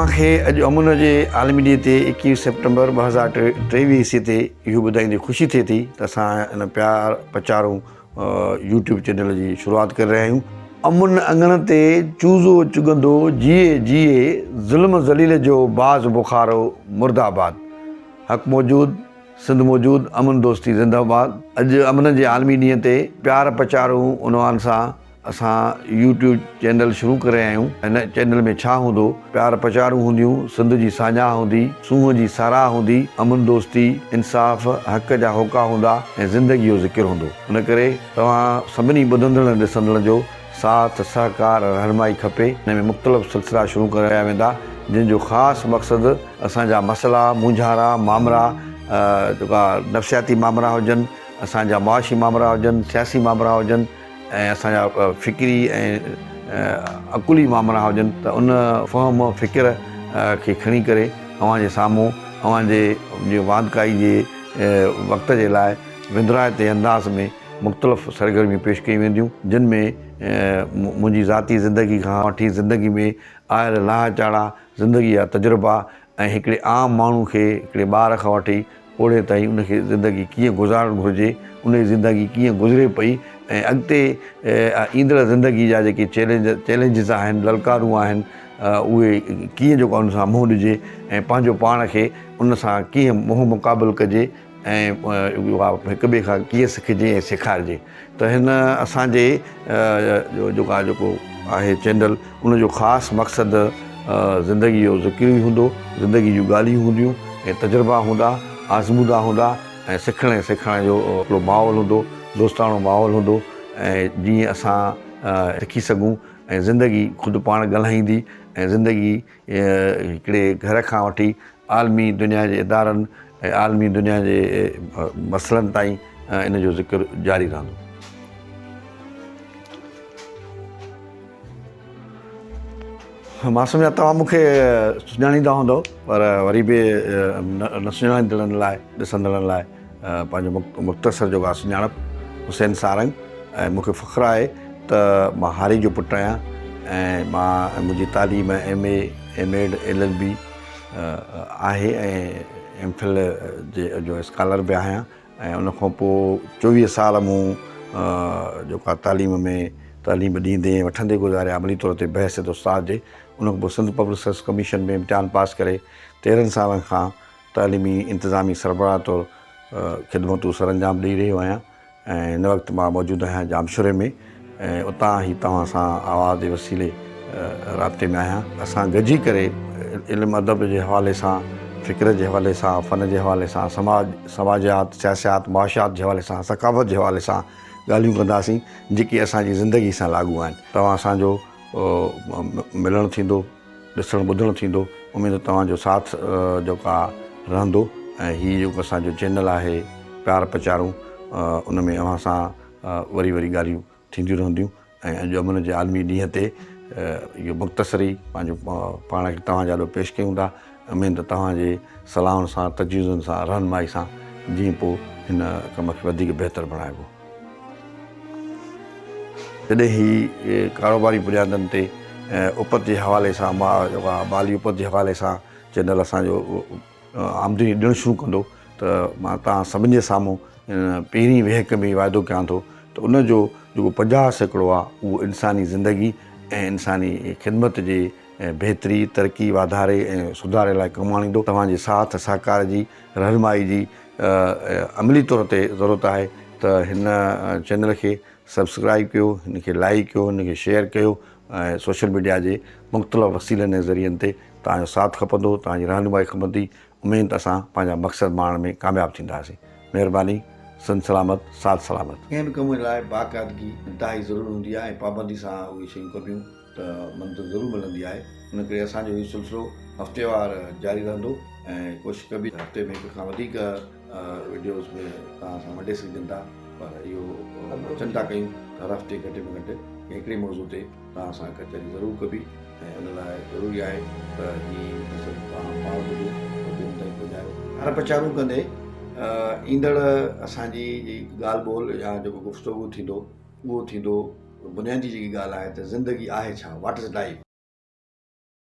توهان کي اڄ امن جي عالمي ڏينهن تي 21 سيپٽمبر 2023 عيسوي تي اهو ٻڌائيندي خوشي ٿئي ٿي ته اسان ان پيار پچارون يوٽيوب چينل جي شروعات ڪري رهيا آهيون. امن اڱڻ تي چوزو چڳندو جيئي جيئي ظلم ذليل جو باز بخارو مرده آباد حق موجود سنڌ موجود امن دوستي زنده باد اڄ امن جي عالمي ڏينهن تي پيار پچارون عنوان سان اسان يوٽيوب چينل شروع ڪري رهيا آهيون هن چينل ۾ ڇا هوندو پيار پچارون هونديون سنڌ جي ساڃاهه هوندي سونهن جي ساراهه هوندي امن دوستي انصاف حق جا هوڪا هوندا ۽ زندگي جو ذڪر هوندو ان ڪري توهان سڀني ٻڌندڙن ڏسندڙن جو ساٿ سهڪار ۽ رهنمائي کپي هن ۾ مختلف سلسلا شروع ڪرايا ويندا جن جو خاص مقصد اسان جا مسئلا مونجهارا مامرا جيڪا نفسياتي مامرا هجن اسان جا معاشي مامرا هجن سياسي مامرا هجن ۽ اسان جا فڪري ۽ عقلي مامرا هجن ته ان فهم فڪر کي کڻي ڪري اوهان جي سامهون اوهان جي جي واندڪائي جي وقت جي لاء وندرائتي انداز ۾ مختلف سرگرميون پيش ڪيون وينديون جن ۾ منهنجي ذاتي زندگي کان وٺي زندگي ۾ آيل لاها چاڙها زندگي جا تجربا ۽ هڪڙي عام ماڻهو کي هڪڙي ٻار کان وٺي پوڙهي تائين ان کي زندگي ڪيئن گذارڻ گهرجي، ان جي زندگي ڪيئن گذري پئي ۽ اڳتي ايندڙ زندگي جا جيڪي چئلينج چئلينجز آهن، للڪارون آهن اهي ڪيئن جيڪو ان سان منهن ڏجي ۽ پنهنجو پاڻ کي ان سان ڪيئن منهن مقابل ڪجي ۽ هڪ ٻئي کان ڪيئن سکجي ۽ سيکارجي ته هن اسان جي جو جيڪو جيڪو آهي چينل ان جو خاص مقصد زندگي جو ذڪر ئي هوندو، زندگي جون ڳالهيون هونديون ۽ تجربا هوندا، آزمودا هوندا ۽ سکڻ ۽ سيکارڻ جو هڪڙو ماحول هوندو، دوستاڻو ماحول هوندو ۽ جيئن اسان سکي سگهون ۽ زندگي خود پاڻ ڳالهائيندي ۽ زندگي هڪڙي گهر کان وٺي عالمي دنيا جي ادارن ۽ عالمي دنيا جي مسئلن تائين ان جو ذڪر جاري رهندو. مان سمجهان توهان مون کي سڃاڻيندا هوندؤ پر وري به نه سڃاڻيندڙن لاء ڏسندڙن لاء پنهنجو مختصر جيڪو آهي سڃاڻپ حسين سارنگ ۽ مون کي فخر آهي ته مان هاري جو پٽ آهيان ۽ مان منهنجي تعليم M A M Ed L L B آهي ۽ ايم فل جي جو اسڪالر به آهيان ۽ ان کان پوء چوويهه سال مون جيڪو آهي تعليم ۾ تعليم ڏيندي ۽ وٺندي گذاريا عملي طور تي بحيثيت استاد جي ان کان پوء سنڌ پبلڪ سروس ڪميشن ۾ امتحان پاس ڪري تيرهن سالن کان تعليمي انتظامي سربراهه طور خدمتون سرانجام ڏئي رهيو آهيان ۽ هن وقت مان موجود آهيان ڄامشوري ۾ ۽ اتان هي توهان سان آواز جي وسيلي رابطي ۾ آهيان. اسان گڏجي ڪري علم ادب جي حوالي سان، فڪر جي حوالي سان، فن جي حوالي سان، سماج، سماجيات، سياسيات، معاشيات جي حوالي سان، ثقافت جي حوالي سان ڳالهيون ڪنداسين جيڪي اسان جي زندگي سان لاڳو آهن. توهان سان جو ملڻ ٿيندو. ڏسڻ ٻڌڻ ٿيندو اميد ته توهان جو ساٿ جيڪو آ رهندو ۽ هي جيڪو اسان جو چينل آهي پيار پچارون ان ۾ اوهان سان وري وري ڳالهيون ٿينديون رهنديون ۽ اڄ امن جي عالمي ڏينهن تي اهو مختصر ئي پنهنجو پاڻ کي توهان جي آڏو پيش ڪيون ٿا اميد ته توهان جي صلاحن سان تجويزن سان رهنمائي سان جيئن پوء هن ڪم کي وڌيڪ بهتر بڻائبو. جڏهن هي ڪاروباري بنيادن تي اپت جي حوالي سان مالي اپت جي حوالي سان چينل اسان جو آمدني ڏيڻ شروع ڪندو ته مان توهان سڀني جي سامهون پهرين ويهڪ ۾ واعدو ڪيان ٿو ته ان جو جيڪو 50% آهي اهو انساني زندگي ۽ انساني خدمت جي بهتري ترقي واڌاري ۽ سڌاري لاء ڪم آڻيندو توهان جي ساٿ سهڪار جي رهنمائي جي عملي طور تي ضرورت آهي ته هن چينل کي سبسڪرائيب ڪيو هن کي لائيڪ ڪيو هن کي شيئر ڪيو ۽ سوشل ميڊيا جي مختلف وسيلن ۽ ذريعن تي توهان جو ساٿ کپندو توهان جي رهنمائي کپندي اميد ته اسان پنهنجا مقصد ماڻڻ ۾ ڪامياب ٿينداسين مهرباني سنڌ سلامت ساٿ سلامت. ڪنهن به ڪم لاء باقاعدگي انتهائي ضروري هوندي آهي ۽ پابندي سان اهي شيون ڪبيون ته منزل ضرور ملندي آهي ان ڪري اسان جو هي سلسلو هفتيوار جاري رهندو ۽ ڪوشش ڪبي ته هفتي ۾ هڪ کان وڌيڪ وڊيوز به توهان سان ونڊي سگهجن ٿا پر اهو چنتا ڪيون ته هر هفتي گهٽ ۾ گهٽ ڪنهن هڪڙي موضوع تي توهان سان ڪچهري ضرور ڪبي ۽ ان لاء ضروري آهي ته هي مختصر توهان پاڻ ٻڌو ۽ ٻين تائين پڄايو. هر پچارون ڪندي ايندڙ اسان جي ڳالهه ٻولهه يا جيڪو گفتگو ٿيندو اهو ٿيندو بنيادي جيڪي ڳالهه آهي ته زندگي آهي ڇا؟ What is life?